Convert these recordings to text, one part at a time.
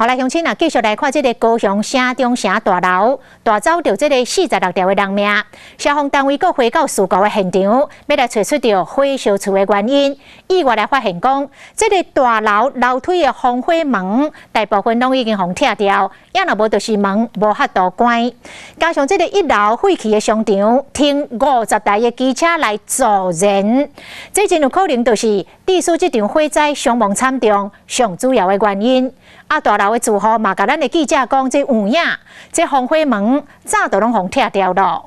好來，鄉親啊，繼續來看這个高雄城中城大樓，帶走著這个46條的人命。消防單位閣回到事故的現場，欲來揣出著火燒厝的原因。意外來發現講，這个大樓樓梯的防火門大部分攏已經予拆掉，也若無就是門無法度關。加上這个一樓廢棄的商場，停50台的機車來助燃，這真有可能就是致使這場火災傷亡慘重上主要的原因。啊！大樓的住戶嘛，共咱的記者講，這有影，這防火門早就攏予拆掉囉。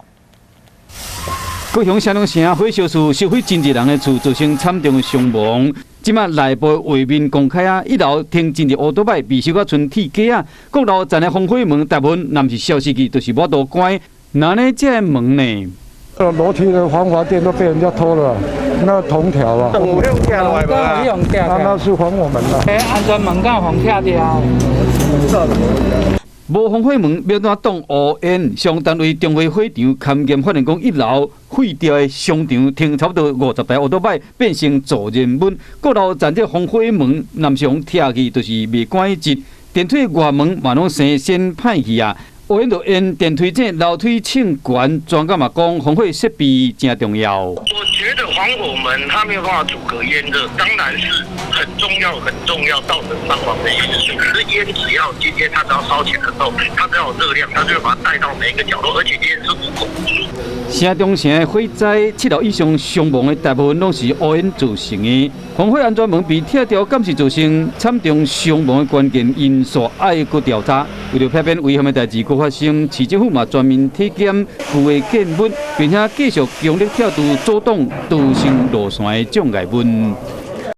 高雄城中城火燒厝，燒毀真濟人的厝，造成慘重的傷亡。這馬內部畫面公開啊，一樓停真濟烏多擺，被燒甲賰鐵架啊。閣樓層的防火門大部分若毋是消失去，就是無法度關。那呢，這个門呢？樓梯的防火墊都被人家偷了，那銅條啊，那是防火門啊。安全門敢予拆掉？無防火門，欲按怎擋烏煙？消防單位重回火場，勘驗發現講一樓廢掉的商場停差不多50台烏多擺，變成助燃物。閣樓層這防火門，若毋是予拆去，就是袂關得實。電梯外門嘛攏生鉎歹去啊！烏煙就沿電梯井樓梯衝懸，專家嘛講防火設備誠重要。我覺得防火門它沒有辦法阻隔煙熱，當然是很重要、很重要，造成傷亡的因素。可是煙只要今天它只要燒起來的時候，它只要有熱量，它就會把它帶到每一個角落，而且煙是無孔不入。城中城的火災，7樓以上傷亡的大部分攏是烏煙造成的。防火安全門被拆掉，敢是造成慘重傷亡的關鍵因素，愛閣調查。為著避免危險的代誌閣發生，市政府嘛全面體檢舊的建物，並且繼續強力拆除阻擋逃生路線的障礙物。